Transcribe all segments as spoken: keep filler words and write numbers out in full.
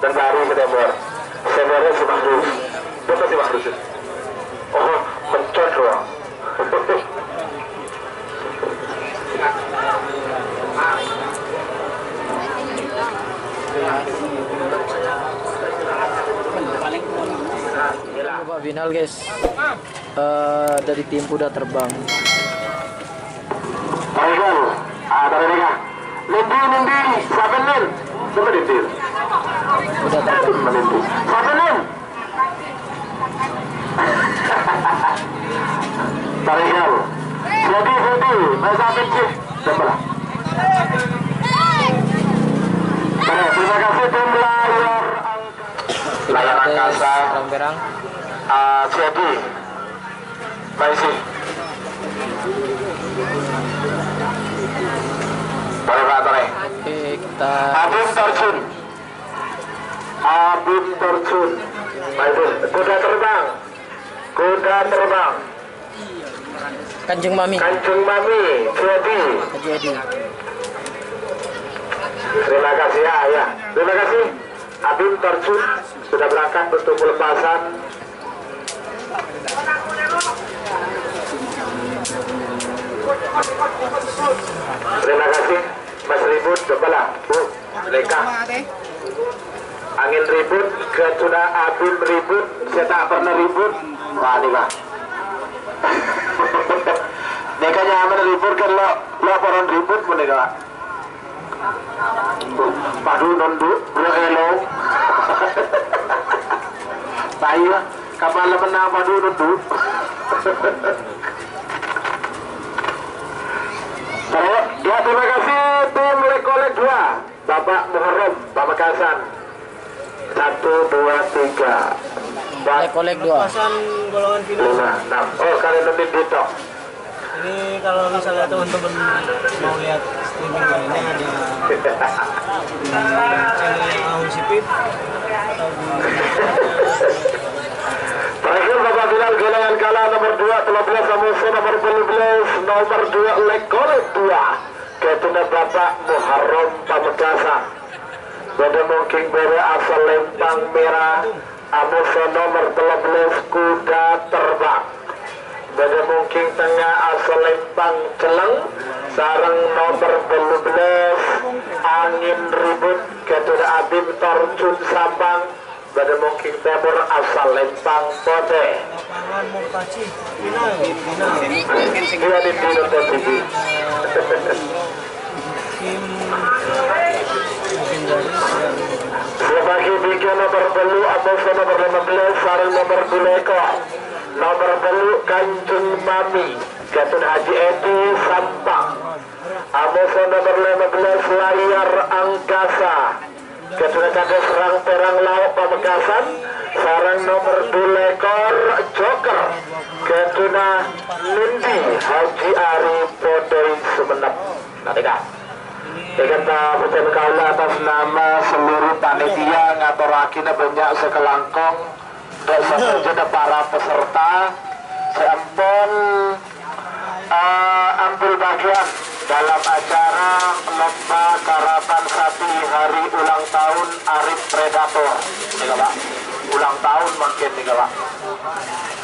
Bendhari sè tèmor. Sè bârâ' sè Mahrus. Bhuto sè Mahrus. Oh, mencot, rowa. Babak final, guys. Eh, dari tim Kuda Terbang. Baik, ah, dari mereka. Nindi, Nindi, siapa, Nin? Siapa, Nindi? Kuda Terbang. Siapa, Nindi? Siapa, Nin? Tarik, ya. Jadi, jadi, bahasa apa sih? Coba lah. Baik, terima kasih, tim layar angkasa. Layar angkasa. Terang-terang. Ah, jadi, Maisi. Boleh, Pak, boleh. Oke, kita Abim terjun. Abim terjun. Maisi. Kuda terbang. Kuda terbang. Kanjeng Mami. Kanjeng Mami, jadi. Jadi. Terima kasih, ya, ya. Terima kasih. Abim terjun sudah berangkat untuk pelepasan. Terima kasih, Mas Ribut. Cobalah, Bu, Leka. Angèn ribut, ghâdhuna Abim ribut, sè ta' pernah ribut. Wah, nèka. Nèka nyamana ribut kan lo, lo poron ribut mon nèka, Pak. Padhu nondhu, bro, elo. Tayo, kapala menang padhu nondhu. Terus, ya, terima kasih tim Lekolek dua, Bapak Muharram Pamekasan. Satu, dua, tiga, empat, Lekolek dua. Pasan golongan final. Lima, enam. Oh, kalian lebih gitu. Ini kalau misalnya teman-teman mau lihat streaming lainnya, ada di channel Ahun Sipit atau di Terakhir, babak final golongan kala nomor dua, tello bellâs, amoso nomor tello bellâs, nomor dua, Lekolek dua. Ghâdhuna Bapak Muharram Pamekasan. Bâdâ mongkèng bârâ' asal Lempang Mèra, amoso nomor tello bellâs, Kuda Terbang. Bâdâ mongkèng tengnga asal Lempang Celleng sareng nomor tello bellâs, Angèn Ribut, ghâdhuna Abim Torjun Sampang. Bâdâ mongkèng tèmor asal Lempang Potè. Lapangan Merpati. Final. Final. Iya, di Bino Potigi. Tim legendaris yang Lebagi tiga nomor tello, amoso nomor lima bellâs, sareng nomor duleko. Nomor tello, Kanjeng Mami, Gatun Haji Edi Sampang. Amoso nomor lima bellâs, Layar Angkasa. Ghâdhuna Kadès Rang-Pèrang Lao' Pamekasan, sareng nomor dulekor Joker, ghâdhuna Nindi Haji Ari Podoi Sumenep. Nah, nèka. Nèka, eh, bhâdhân kaulâ atas nama seluruh panitia ngatorraghina bânnya' sakalangkong. Dâ' sadhâjâna para peserta sè ampon, eh, ambil bagian dalam acara lomba karapan sapi hari ulang tahun Arif Predator. Nèka, Pak. Ulang tahun mangkèn nèka, Pak.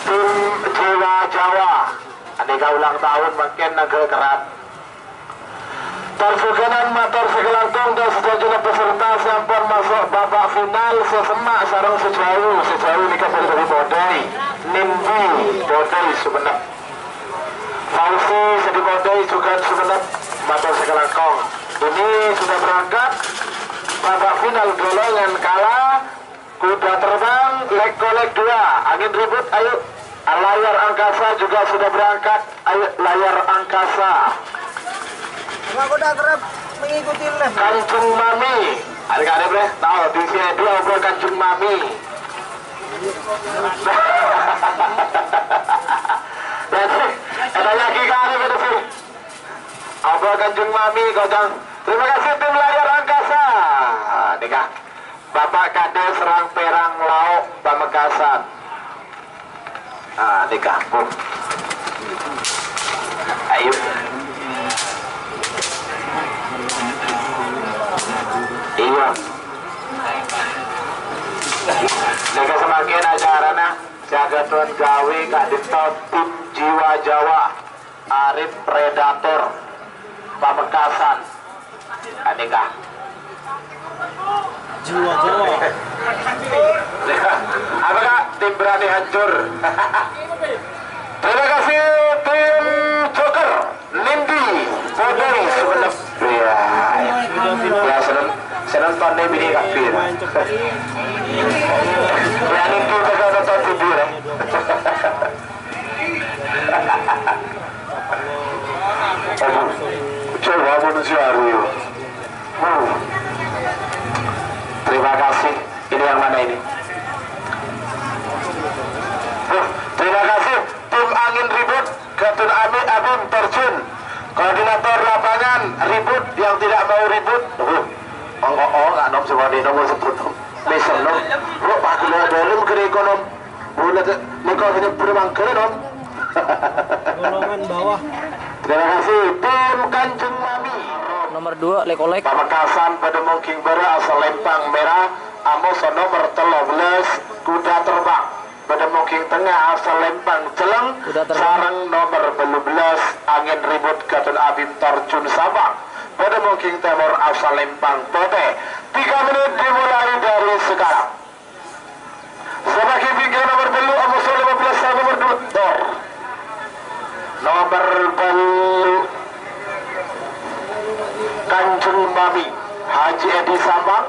Tim Jiwa Jawa. Nèka ulang tahun mangkèn nangghâl kerrat. Tor jhughân mator sakalangkong dâ' sadhâjâna peserta sè ampon maso' babak final sè semma' sareng sè jhâu. Sè jhâu nèka bhâdhi Podoi, Nindi Podoi Sumenep. Fauzi Sedi Podoi jhughân Sumenep, mator sakalangkong. Ini sudah berangkat babak final golongan kala. Kuda Terbang, Lek-Kolek dua, Angin Ribut, ayo. Layar Angkasa juga sudah berangkat, ayo, Layar Angkasa. Sama kuda terus mengikuti lem. Kanjeng Mami, ada kade, Bre? Tahu, di sini dia, Bre, Kanjeng Mami. Jadi, ada lagi kade, Bre, sih? Apa Kanjeng Mami, Kocang? Terima kasih, tim Layar Angkasa. Nèka. Bapak Kadès Rang-Pèrang Lao' Pamekasan. Ah, nèka. Ayo. Iya. Nèka samangkèn acarana sè aghâdhuwân ghâbây ka'dinto tim Jiwa Jawa, Arif Predator, Pamekasan. Anèka. Jiwa Jawa. Apa, Kak? Tim berani hancur. Terima kasih, tim Joker. Nindi, Putri, Sumenep. Iya. Ya, seneng, seneng tonton bini kabir. Ya, Nindi bakal nonton video, ya. Aduh, coba manusia, Rio. Uh. Terima kasih. Ini yang mana ini? Uh, terima kasih. Tim Angin Ribut, Gatun Ami, Abim Terjun. Koordinator lapangan, Ribut, yang tidak mau ribut. Uh, oh, oh, oh, nggak nom, semua di nomor sebut nom. Misalnya, bro, Pak Gula Dalam kena ekonom. Bula te-, niko hanya bermangkere, nom. Golongan bawah. Terima kasih, tim Kanjeng Mami. Nomor dua, Lekolek. Pamekasan, padâ mongking bârâ asal Lempang Merah, Amos nomor tello belas, Kuda Terbang. Padâ mongking tengnga asal Lempang Celeng, Kuda Terbang. Sareng nomor tello belas, Angin Ribut Gatun Abim Terjun Sabang. Padâ mongking tèmor asal Lempang Potè. Tiga menit dimulai dari sekarang. Sabâgiyân pinggir nomor tello, Amos lima belas, nomor dua, Tor. Nomor tello, Kanjeng Mami, Haji Edi Sabang,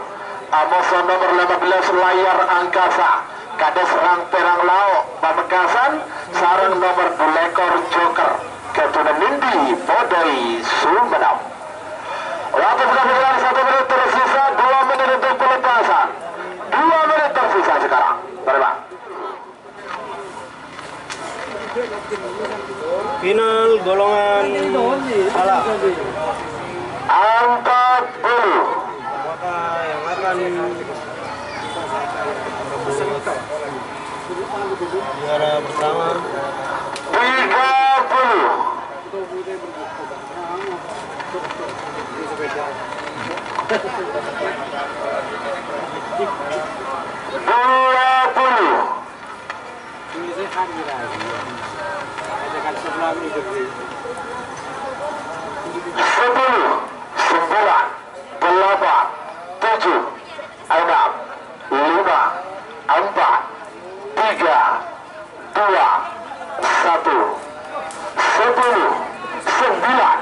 Amos nomor lima belas, Layar Angkasa, Kadus Rang-Perang Lao', Pamekasan, sareng nomor dua lekor, Joker, Gatuna Nindi, Podai, Sumenep. Waktu sudah berjalan satu menit tersisa, dua menit untuk pelepasan. Dua menit tersisa sekarang. Berapa? Final golongan pala. Empat puluh. Apakah yang akan juara pertama? Tiga puluh. Dua puluh. Sepuluh, sembilan, delapan, tujuh, enam, lima, empat, tiga, dua, satu, sepuluh, sembilan.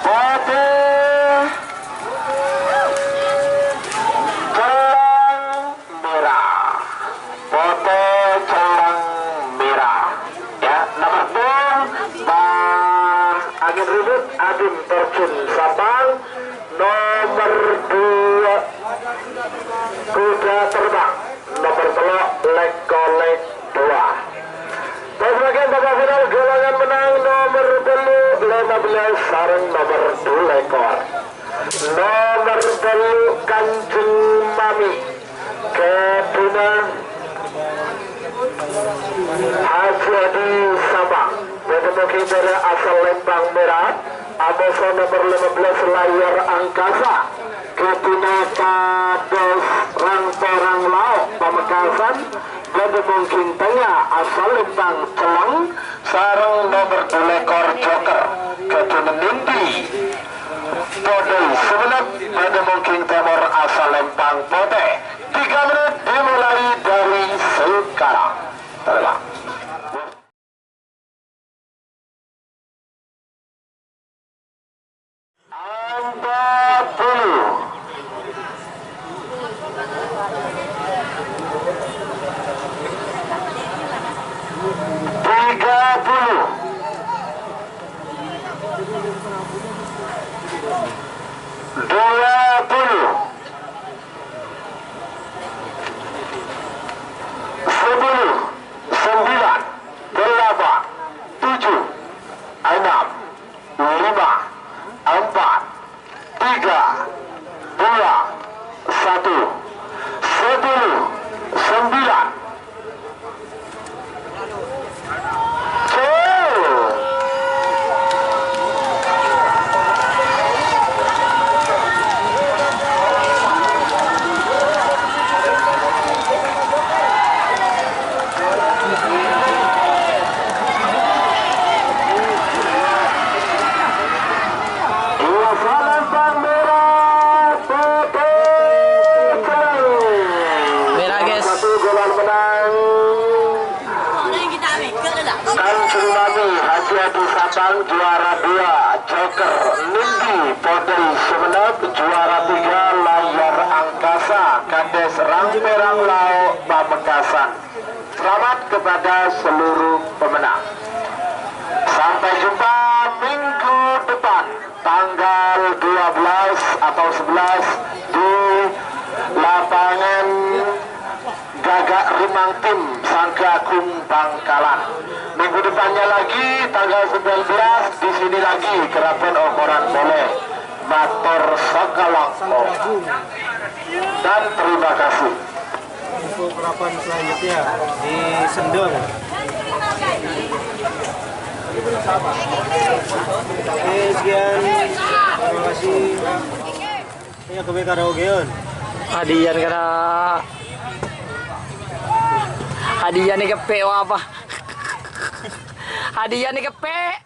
Potè Cellang Merah. Potè Cellang Merah. Ya, nomor dua, Bang Angin Ribut, Adim Terjun Sabang. Nomor dua, Kuda Terbang. Nomor tello', Lek-Kolek dua. Terus bagian babak final, golongan menang nomor tello', lima belas, sareng nomor dua lekor. Nomor tello', Kanjeng Mami. Kedua, Haji Adi Sabang. Kedua, kita asal Lempang Merah. Amoso nomor lima belas, Layar Angkasa. Kedua, Kadus Rang-Perang Lao', Pamekasan. Kedua, mungkin tengah, asal Lempang Cellang. Sareng nomor dua lekor, Joker. Kedua, Nindi. Podai Sumenep, pada mungkin tèmor asal Lempang Potè. Tiga menit dimulai dari sekarang. Terima. Empat puluh. Tiga puluh. Dua puluh. Kanjeng Mami Haji Adi Sabang juara dua, Joker Nindi Podai Sumenep juara tiga, Layar Angkasa Kades Rang Perang Lao Pamekasan. Selamat kepada seluruh pemenang. Sampai jumpa minggu depan, tanggal dua belas atau sebelas, di lapangan Gagak Rimang Tim Sangga Agung Bangkalan. Minggu depannya lagi, tanggal sembilan belas, di sini lagi, Keraton Ongkoran Polè. Mator sakalangkong. Dan terima kasih. Untuk kerapan selanjutnya di Sendong. Oke, sekian. Terima kasih. Ini aku karaokean. Hadiah kena. Hadiah nih kepe apa? Hadiah nih kepe.